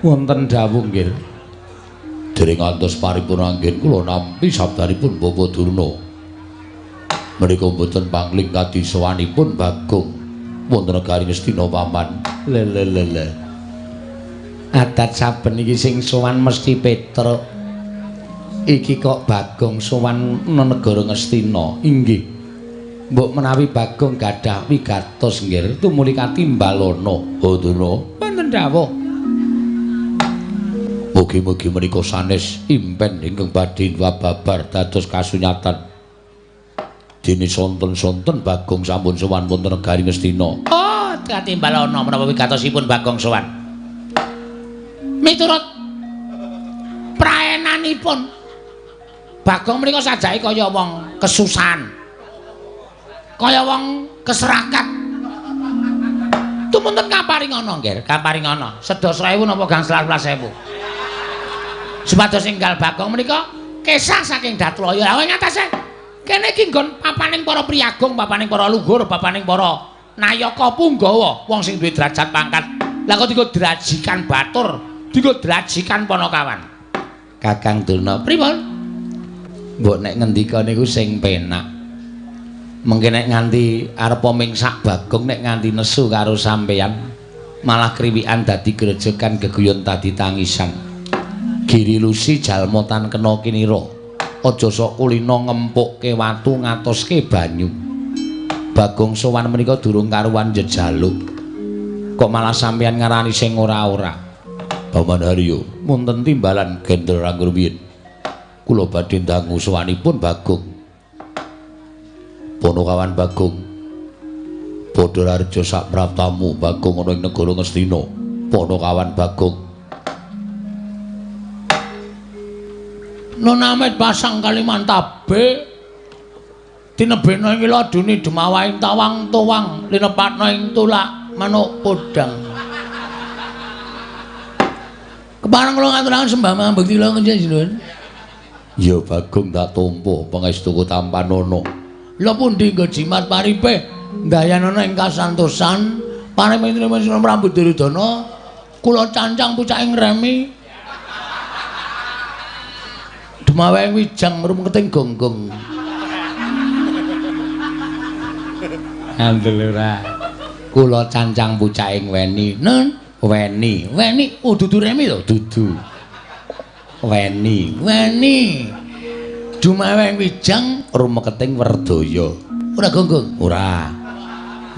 Wonten dawuh nggih. Dereng ngantos paripurna anggen kula nampi sabdanipun Bapak Durna. Menika mboten pangling kadisowanipun Bagong wonten negari Ngastina paman. Le le le le. Adat saben iki sing sowan mesti Petruk. Iki kok Bagong sowan nang negara Ngastina. Inggih. Mbok menawi Bagong gadah wigatos nggih tumuli katimbalana. Oh Durna, wonten dawuh. Mugi-mugi menika sanes impen ingkang badhe babar dados kasunyatan. Dene sonten-sonten Bagong sampun sowan wonten negari Ngastina. Oh, katimbalana menapa wigatosipun Bagong sowan. Miturut praenanipun Bagong menika sajake kaya wong kesusahan. Kaya wong keserakat. Tumunten kaparingana nggih, kaparingana. Sedasa ewu napa gangsal welas ewu. Supados enggal Bagong menika kesah saking Datlaya. Lah ing atase kene iki nggon papaning para priyagung, papaning para luhur, papaning para nayaka punggawa, wong sing duwe derajat pangkat. Lah kok dienggo drajikan batur, dienggo drajikan panakawan. Kakang Durna, pripun? Mbok nek ngendika niku sing penak. Mengke nek nganti arepa mingsak Bagong nek nganti nesu karo sampeyan malah kriwikan dadi grejekan geguyon dadi tangisan. Giri Lusi jalma tan kena kinira. Aja sok kulina ngempukke watu ngatoske banyu. Bagong sowan menika durung karuan jejaluk. Kok malah sampeyan ngarani sing ora-ora. Paman Haryo, wonten timbalan Gendel Rangrumiyin. Kula badhe ndangu sowanipun Bagong. Panakawan Bagong. Padha rareja sak praptamu Bagong ana ing negara Ngastina. Panakawan Bagong. Nonamit pasang Kalimantabe tinebena ing laduni demawaing tawang tuwang linepatna ing tulak manuk podang. Kepareng kula ngaturaken sembah mambekti kula njenengan. Ya Bagong tak tampa pangestuku tampanana. Lha pundi nggo jimat paripe ndayanana ing kasantosan paring Prabu Duryudana kula cancang pucaking remi. Dumaweng wijang rumeketing gonggong. Andel ora. Kula cancang pucaking weni. Nun, weni. Weni, oh dudu remi to, dudu. Weni, weni. Dumaweng wijang rumeketing werdaya. Ora gonggong? Ora.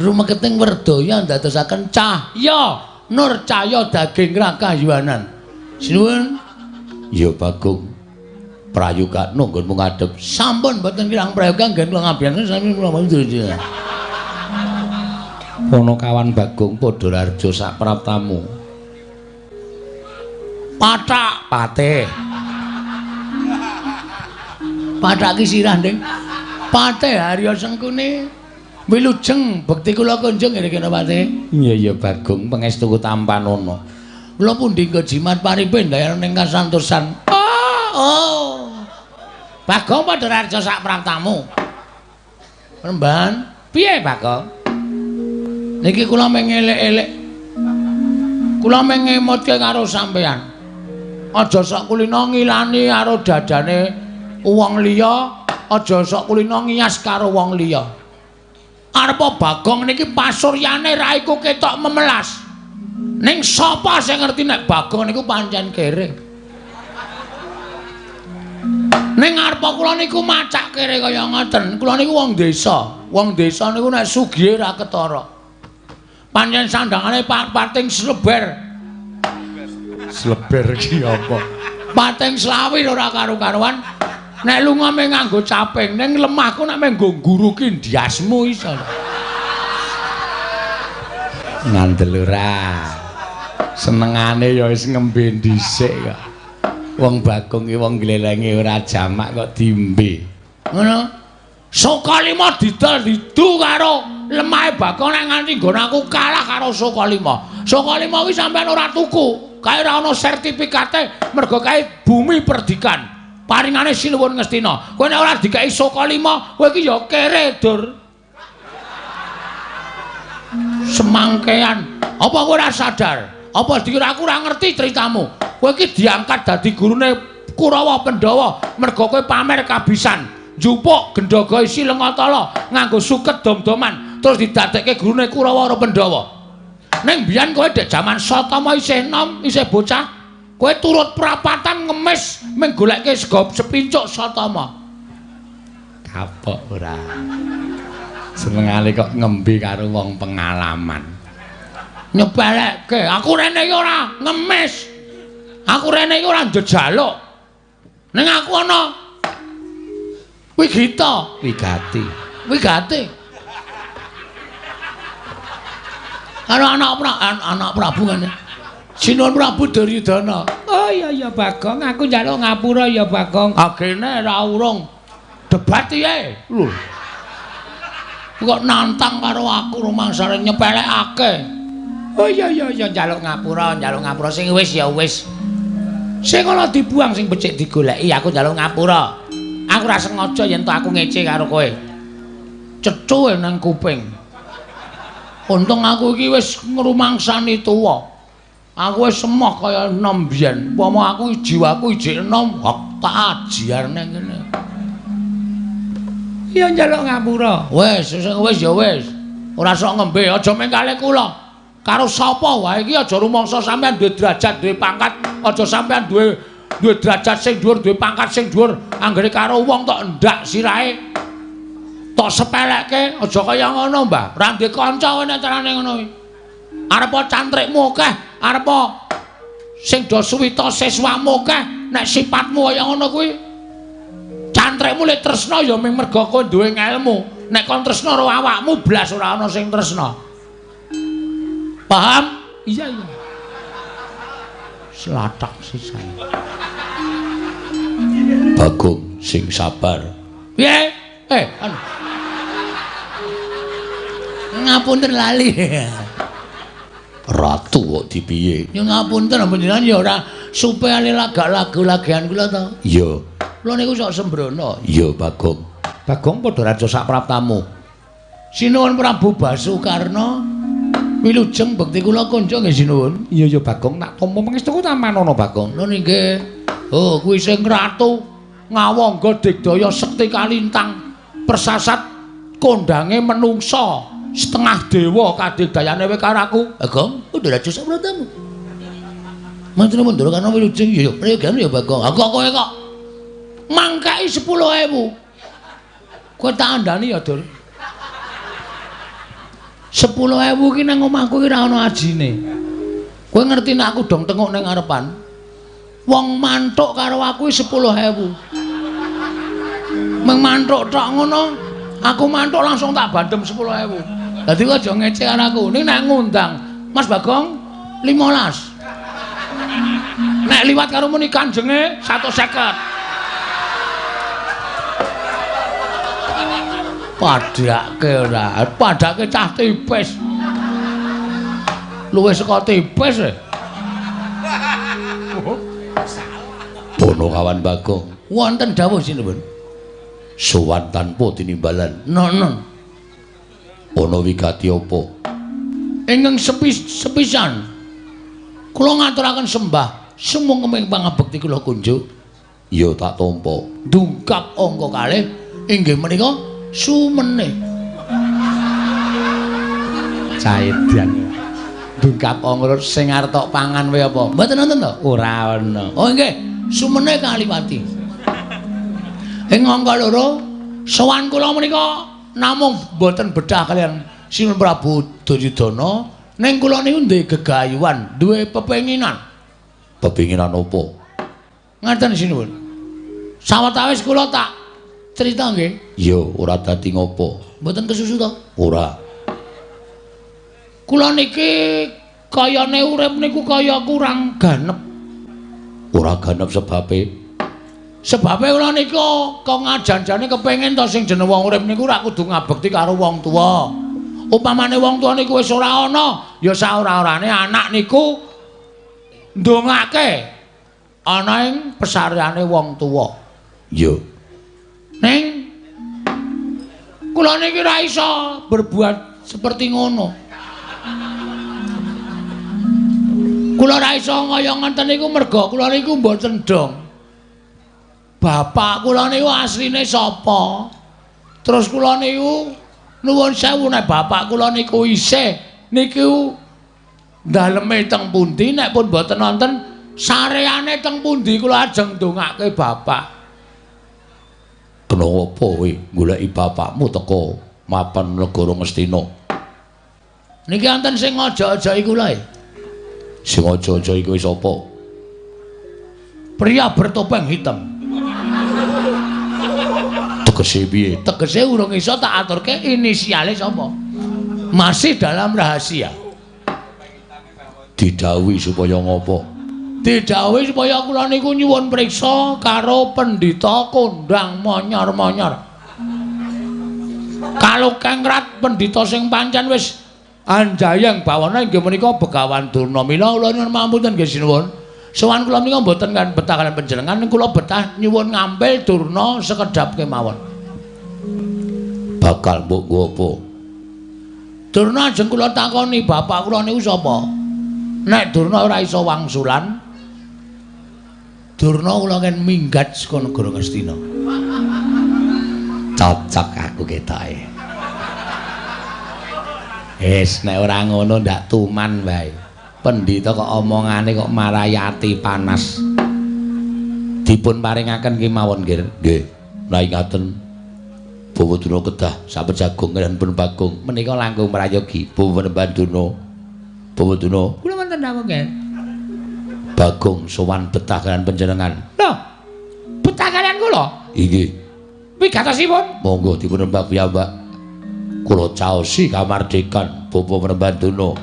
Rumeketing werdaya ndadosaken cahya, nur cahya daging rakayuwanan. Sinuwun. Ya Bagong. Prayoga nggonmu ngadhep. Sampun mboten kirang prayoga nggen kula ngabiyasani sami kula mboten. Panakawan Bagong padha rareja sak praptamu. Pathak patih. Pathak ki sirah, Ding. Patih Harya Sengkuni wilujeng bekti kula kunjung nggih kena patih. Iya iya Bagong pangestuku tampanana. Kula pundi nggo jimat paripe ndayana ing kasantosan. Oh. Bagong padha rareja sak praptamu. Remban, piye Bagong? Niki kula mung elek-elek. Kula mung ngemutke karo sampeyan. Aja sok kulina ngilani karo dadane wong liya, aja sok kulina ngiyas karo wong liya. Arepa Bagong niki pasuryane raiku ketok memelas. Ning sapa sing ngerti nek Bagong niku pancen kere? Ning arepa kula niku macak kere kaya ngoten. Kula niku wong desa. Wong desa niku nek sugihe ra ketara. Pancen sandangane pating sleber. Sleber ki apa? Pating slawir ora karu-karuan. Nek lunga mung nganggo caping, ning lemahku nek mung nggo ngguruki ndiasmu iso. Ngandel ora. Senengane ya wis ngembe dhisik kok. Wong Bagong ki wong glelenge ora jamak kok diombe. Ngono. Sukalima didol didu karo lemahe Bagong nek nganti nggon aku kalah karo Sukalima. Sukalima kuwi sampean ora tuku, kae ora ana sertifikate mergo kae bumi perdikan. Paringane Sinuwun Ngastina. Kowe nek ora dikeki Sukalima, kowe iki ya kere, Dur. Semangkean. Apa kowe ora sadar? Apa dikira aku ora ngerti ceritamu? Kowe iki diangkat dadi gurune Kurawa Pandhawa merga kowe pamer kabisan. Njupuk gendhaga isi lengatala nganggo suket dom-doman terus didadekke gurune Kurawa karo Pandhawa. Ning biyen kowe dek jaman Satama isih enom, isih bocah, kowe turut prapatan ngemis mung golekke sego sepincuk Satama. Kapok ora. Senengane kok ngembe karo wong pengalaman. Nyepelekke, aku rene iki ora ngemis. Aku rene iki ora njejaluk. Ning aku ana wigita, wigati. Wigati. Karo anak Prabu ngene. Sinuwun Prabu Duryudana. Oh iya iya Bagong, aku njaluk ngapura ya Bagong. Agene ora urung debat piye? Lho. Kok nantang karo aku rumangsane nyepelekake. Oh iya iya iya njaluk ngapura sing wis ya wis. Sing ana dibuang sing becik digoleki, aku njaluk ngapura. Aku ora sengaja yen to aku ngece karo kowe. Cecuwe nang kuping. Untung aku iki wis ngrumangsani tuwa. Aku wis emoh kaya enom biyen. Upama aku jiwaku ijik enom, hok tak ajiar nang kene. Iya njaluk ngapura. Wis, sing wis ya wis. Ora sok ngembe, aja mengkale kula. Karo sapa wae iki aja rumangsa sampean duwe derajat, duwe pangkat, aja sampean duwe derajat sing dhuwur, duwe pangkat sing dhuwur, anggere karo wong tok endak sirahe. Tok sepelekke, aja kaya ngono, Mbah. Ora duwe kanca kowe nek carane ngono kuwi. Arepa cantrikmu akeh, arepa sing do suwita siswamu akeh, nek sipatmu kaya ngono kuwi cantrikmu lek tresna ya mung merga kowe duwe ngelmu. Nek kon tresna karo awakmu blas ora ana sing tresna. Paham? Iya iya. Selatak sisan. Bagong sing sabar. Piye? Anu. Ngapunten lali. Ratu kok dipiye? Ya ngapunten panjenengan ya ora supaya lagak lagu-lagian kula to. Iya. Kula niku sok sembrono. Iya, Bagong. Bagong padha raja sak praptamu. Sinuwun Prabu Basukarna. Wilujeng bekti kula konco nggih sinuwun. Iya ya Bagong, tak tampa pangestuku tamanono Bagong. Lho nggih. Oh, kuwi sing ratu ngawangga digdaya sekti kalintang persasat kondange menungsa setengah dewa kadigdayane kowe karo aku. Bagong, padha raja sak praptamu. Matur nuwun Ndara Karna wilujeng. Ya ya prayogan ya Bagong. Aku kowe kok mangkaki 10.000. Kowe tak andani ya, Dur. 10.000 iki nang omahku iki ora ana ajine. Kowe ngerti nek aku dong tenguk ning ngarepan. Wong mantuk karo aku 10.000. Meng mantuk tok ngono, aku mantuk langsung tak bandem 10.000. Dadi kowe aja ngece karo aku. Ning nek ngundang Mas Bagong 15. Nek liwat karo muni kanjenge 150. Padhake ora, padhake cah tipis. Luwih saka tipis e. Ponokawan Bagong, wonten dawuh sinuwun. Sowan tanpa tinimbalan. Nono. Ana wigati apa? Ingkang sepisan. Kula ngaturaken sembah sumangga pangabekti kula kunjuk. Ya tak tampa. Dungkap angka kalih inggih menika sumene. Caedan. Dungkap angka sing arep tok pangan kowe apa? Mboten wonten to? Ora ana. Oh nggih, sumene kaliwati. Ing angka loro, sowan kula menika namung mboten bedah kaliyan Sinuwun Prabu Duryudana, ning kula niku duwe gegayuhan, duwe pepenginan. Pepinginan apa? Ngaten sinuwun. Sawetawis kula tak cerita nggih. Iya, ora dadi ngopo. Mboten kesusu to? Ora. Kula niki kayane urip niku kaya kurang ganep. Ora ganep sebabe? Sebabe kula niku kok ngajan-jane kepengin to sing jeneng wong urip niku ora kudu ngabekti karo wong tuwa. Upamane wong tuwa niku wis ora ana, ya saora-orane anak niku ndongake ana ing pesareane wong tuwa. Iya. Ning kula niki ora iso berbuat seperti ngono. Kula ora iso kaya ngoten niku merga kula niku mboten dong. Bapak kula niku asline sapa? Terus kula niku nuwun sewu nek bapak kula niku isih niku daleme teng pundi, nek pun mboten wonten sareane teng pundi kula ajeng ndongake bapak. Kena apa kowe goleki bapakmu teko mapan negara Ngastina? Niki wonten sing aja-aja kula e. Sing aja-aja iku sapa? Pria bertopeng hitam. Tegese piye? Tegese urung iso tak aturke inisiale sapa. Masih dalam rahasia. Didhawuhi supaya ngopo? Didhawuhi supaya kula niku nyuwun priksa karo pendhita kondang monyor-monyor. Kalukengrat pendhita sing pancen wis anjayeng bawana inggih menika Begawan Durna. Mila kula nyuwun pangapunten nggih sinuwun. Sowan kula menika mboten kan betah kaliyan panjenengan, kula betah nyuwun ngampil Durna sekedhap kemawon. Bakal mbok nggo apa? Durna ajeng kula takoni bapak kula niku sapa? Nek Durna ora iso wangsulan, Durna kula ken minggat saka negara Ngastina. Cocok aku ketoke. Wis nek ora ngono ndak tuman wae. Pendhita kok omongane kok marai ati panas. Dipun paringaken kemawon nggih. Nggih. Nek ngaten Bawa Durna kedah saben jagung lan pun Bagong menika langkung prayogi. Bawa Durna. Bawa Durna. Kula wonten dawuh nggih. Bagong sowan betah kalian panjenengan. Lho. Betah kalian kula? Inggih. Wigatosipun? Monggo dipun rembag piyambak. Kula caosi kamardikan Bapak Panembahan Durna.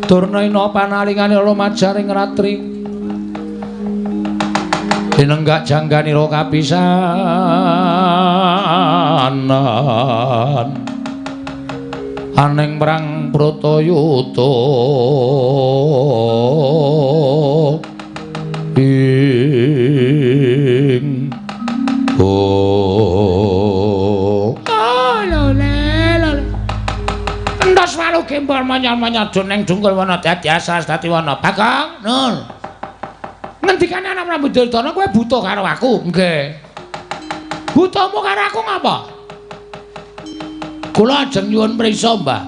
Durna ina panalingane lumajaring ratri. Dinenggak jangganira kapisanan. Aning perang Bratayuda ing oh lho lho entos walu gembol manyar-manyar duneng dungkul wana dadi asas dadi wana. Bagong nun ngendikane anak Prabu Duryudana kowe buta karo aku? Nggih. Butamu karo aku ngapa? Kula ajeng nyuwun priksa, Mbah.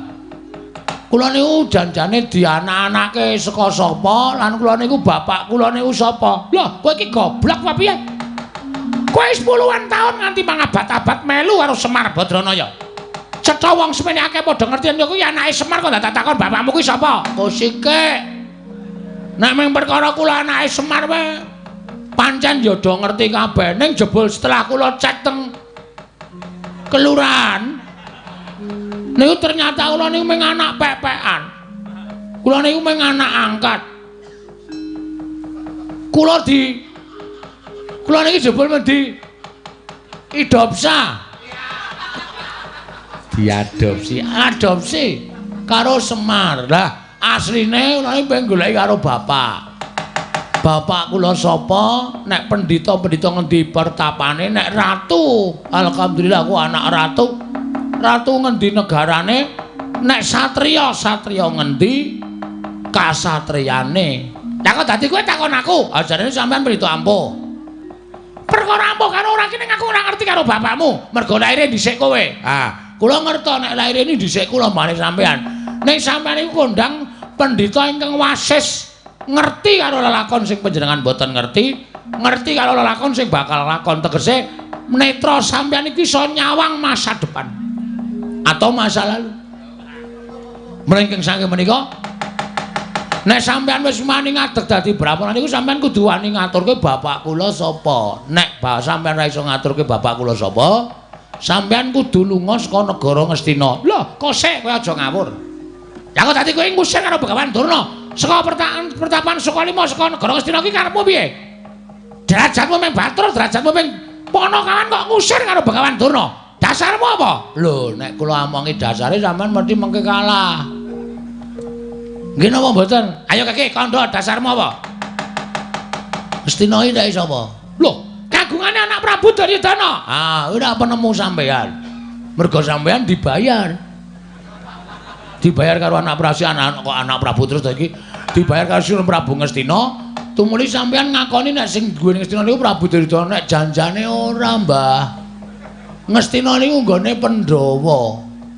Kula niku janjane dianak-anake saka sapa lan kula niku bapak kula niku sapa? Lho, kowe iki goblok apa piye? Kowe wis puluhan taun nganti mangabad-abad melu karo Semar Badranaya. Cetha wong semene akeh padha ngerti yen kuwi anake Semar kok ndak takon bapakmu kuwi sapa? Kosike. Nek mung perkara kula anake Semar wae pancen ya do ngerti kabeh. Ning jebul setelah kula cek teng kelurahan niku ternyata kula niku mung anak pepekan. Kula niku mung anak angkat. Kula niki jebul mendhi idopsa. Diadopsi, adopsi karo Semar. Lah asline kula niki pengen goleki karo bapak. Bapak kula sapa? Nek pendhita-pendhita ngendi pertapane, nek ratu, alhamdulillah aku anak ratu. Ratu ngendi negarane, nek satriya, satriya ngendi kasatriyane. Lah kok dadi kowe takon aku, ajarane sampean pendhita ampuh. Perkara ampuh karo ora kene aku ora ngerti karo bapakmu, mergo laire dhisik kowe. Ah, kula ngerto nek laire ini dhisik kula mbane sampean. Nek sampean iku kondang pendhita ingkang wasis, ngerti karo lelakon sing panjenengan mboten ngerti, ngerti karo lelakon sing bakal lakon, tegese netra sampean iki iso nyawang masa depan atau masa lalu. Mlengking saking menika nek sampean wis wani ngadeg dadi brahmana niku sampean kudu wani ngaturke bapak kula sapa. Nek sampean ora iso ngaturke bapak kula sapa, sampean kudu lunga saka negara Ngastina. Lho, kosek kowe aja ngawur. Ya kok dadi kowe ngusir karo Begawan Durna saka pertapan Sukalima saka negara Ngastina iki karepmu piye? Derajatmu mung Batur, derajatmu mung Ponokawan kok ngusir karo Begawan Durna. Dasarmu apa? Lho, nek kula omongi dasare sampean mesti mengke kalah. Nggih napa mboten? Ayo keke kandha dasarmu apa? Ngastina iki ndek sapa? Lho, kagungane anak Prabu Duryudana. Ah, ora penemu sampean. Mergo sampean dibayar. Dibayar karo anak Prabu, anak kok anak Prabu terus iki Dibayar karo Sinuwun Prabu Ngastina, tumuli sampeyan ngakoni nek sing duwe Ngastina niku Prabu Duryudana, nek janjane ora, Mbah. Ngastina niku nggone Pandhawa.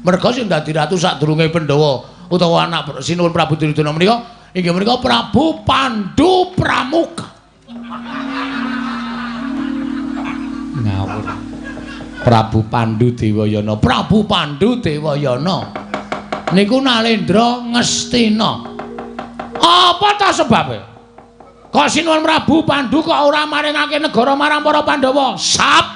Merga sing dadi ratu sadurunge Pandhawa utawa anak Sinuwun Prabu Duryudana menika inggih menika Prabu Pandu Pramuka. Ngawur. Prabu Pandu Dewayana, Prabu Pandu Dewayana niku Nalendra Ngastina. Apa ta sebabe? Kok Sinuwun Prabu Pandu kok ora maringake negara marang para Pandhawa? Sap.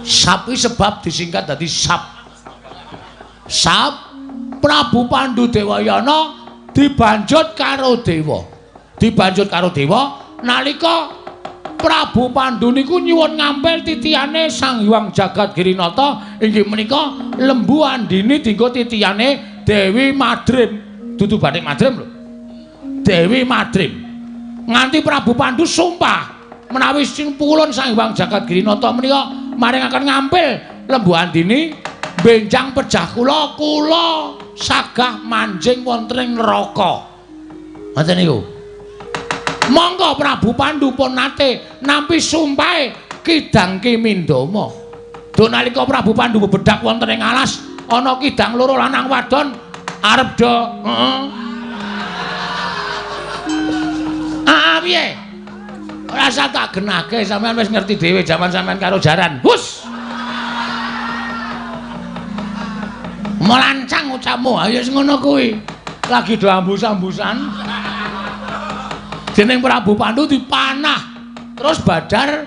Sap iki sebab disingkat dadi sap. Sap Prabu Pandu Dewayana dibanjut karo dewa. Dibanjut karo dewa nalika Prabu Pandu niku nyuwun ngampil titihane Sang Hyang Jagat Girinata inggih menika Lembu Andini dinggo titihane Dewi Madrim. Dudu batik Madrim lho. Dewi Madrim. Nganti Prabu Pandu sumpah menawi pulun Sang Hyang Jagat Girinata menika maringaken ngampil Lembu Andini benjang pejah kula, kula sagah manjing wonten ing neraka. Ngoten niku. Monggo Prabu Pandu pun nate nampi sumpahe Kidang Ki Mindama. Duh nalika Prabu Pandu bebedak wonten ing alas, ana kidang loro lanang wadon arep do heeh. Ah piye? Ora usah tak genahke, sampean wis ngerti dhewe jaman sampean karo jaran. Hus. Melancang ucapmu, ayo wis ngono kuwi. Lagi do ambus-ambusan. Dening Prabu Pandu dipanah. Terus badar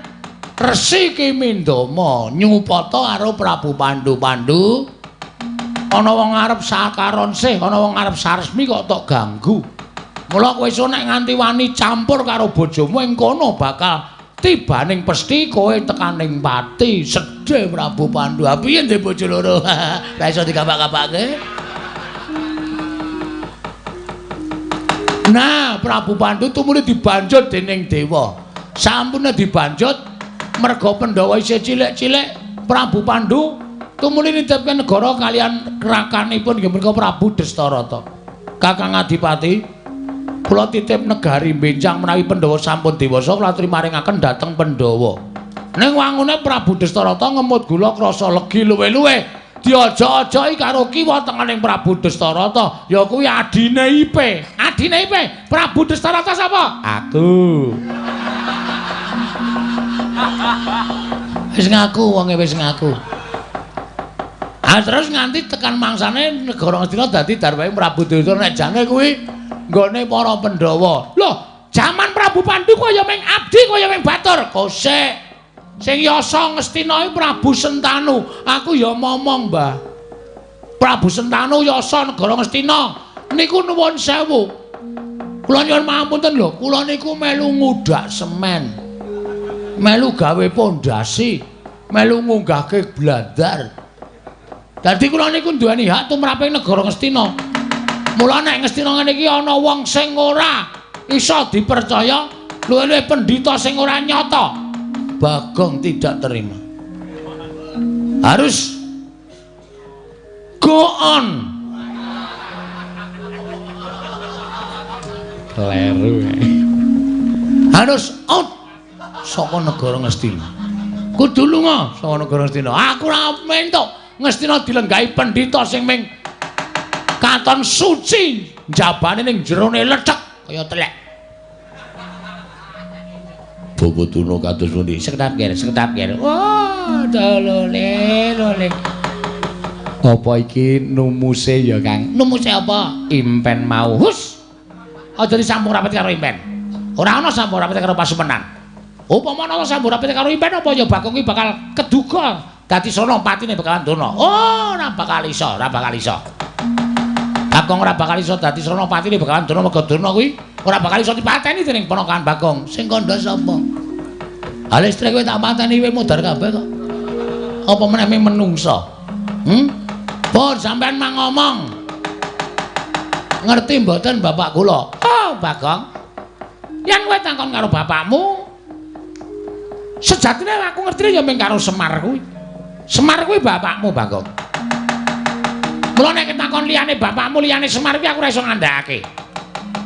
Resi Ki Mindama nyupata karo Prabu Pandu. Pandu, ana wong arep sakaron sih, ana wong arep saresmi kok tok ganggu. Mula kowe iso nek nganti wani campur karo bojomu ing kono bakal tibaning pesthi kowe tekaning pati. Sedih Prabu Pandu. Ha piye ndek bojo loro? Ora iso dikapak-kapake. Nah, Prabu Pandu tumuli dibanjut dening dewa. Sampune dibanjut merga Pandhawa isih cilik-cilik, Prabu Pandu tumuli nitipke negara kalian rakanipun inggih menika Prabu Destarata. Kakang Adipati, kula titip negari benjang menawi Pandhawa sampun dewasa kula aturi maringaken dhateng Pandhawa. Ning wangune Prabu Destarata ngemut gula krasa legi luwe-luwe. Diajak-ajaki karo kiwa tengening Prabu Destarata, ya kuwi adine Ipe. Adine Ipe, Prabu Destarata sapa? Aku. Wis ngaku wonge wis ngaku. Ah terus nganti tekan mangsane negara Ngastina dadi darwahe Prabu Duryudana, nek jane kuwi nggone para Pandhawa. Loh, jaman Prabu Pandu kaya ming abdi kaya ming batur. Kosek. Sing yasa Ngastina iki Prabu Sentanu. Aku ya momong, Mbah. Prabu Sentanu yasa negara Ngastina niku nuwun sewu. Kula nyuwun pangapunten lho, kula niku melu ngudak semen. Melu gawe pondasi, melu ngunggahke blandar. Dadi kula niku nduweni hak tumraping negara Ngastina. Mula nek Ngastina ngene iki ana wong sing ora iso dipercaya, luwih-luwih pendhita sing ora nyata. Bagong tidak terima. Harus go on. Kleru. Harus out saka negara Ngastina. Kudu lunga saka negara Ngastina. Aku ora mentuk Ngastina dilenggahi pendhita sing ming katon suci njabane ning jerone lethek kaya telek. Bobo tuna kados pundi? Sekedap ger, sekedap ger. Wah, dolole, lole. Apa iki numuse ya, Kang? Numuse apa? Impen mau. Hus. Aja disambung rapet karo impen. Ora ana sambung rapet karo pasumenan. Upama ana sambung rapet karo impen apa ya Bagong iki bakal keduga dadi sono patine bakalan Durna. Oh, ora bakal iso, ora bakal iso. Bagong ora bakal iso dadi srana patine bakalan Durna, merga Durna kuwi ora bakal iso dipateni dening ponakan Bagong. Sing kandha sapa? Ha listrik kowe tak pateni kowe modar kabeh kok. Apa meneh ming menungsa? Pun sampean mang ngomong. Ngerti mboten bapak kula? Oh, Bagong. Yen kowe takon karo bapakmu, sejatine aku ngerti ya ming karo Semar kuwi. Semar kuwi bapakmu, Bagong. Mula nek ketakon liyane bapakmu liyane Semar kuwi aku ora iso ngandhakake.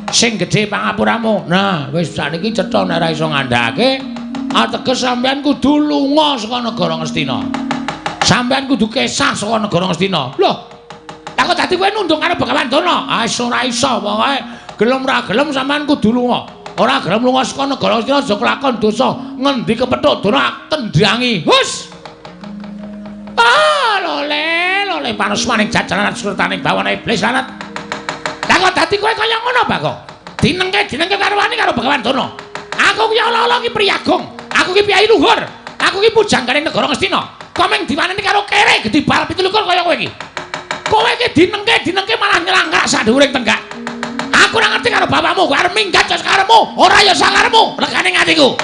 Sing gedhe pangapuramu. Nah, wis sakniki cetha nek ora iso ngandhakake, ateges sampean kudu lunga saka negara Ngastina. Sampean kudu kesah saka negara Ngastina. Loh. Lah kok dadi kowe nunduk karo Begawan Durna? Ah ora iso, pokoke gelem ora gelem sampean kudu lunga. Ora gelem lunga saka negara Ngastina aja kelakon dosa. Ngendi kepethuk Durna tendangi. Hus. Ah, lole, lole panusmaning jajaran surtaning bawana iblis lanat. Lah kok dadi kowe kaya ngono, Bagong? Dinengke karo wani karo Begawan Durna. Aku ki ala-ala ki priyagung. Aku ki piyai luhur. Aku ki pujangganing negara Ngastina. Kok mung diwaneni karo kere gedhi bal 27 kaya kowe iki. Kowe iki dinengke malah nyelangkrak sak dhuwuring tenggak. Aku ora ngerti karo bapakmu, kowe arep minggat ya sakarepmu, ora ya sakarepmu, regane atiku.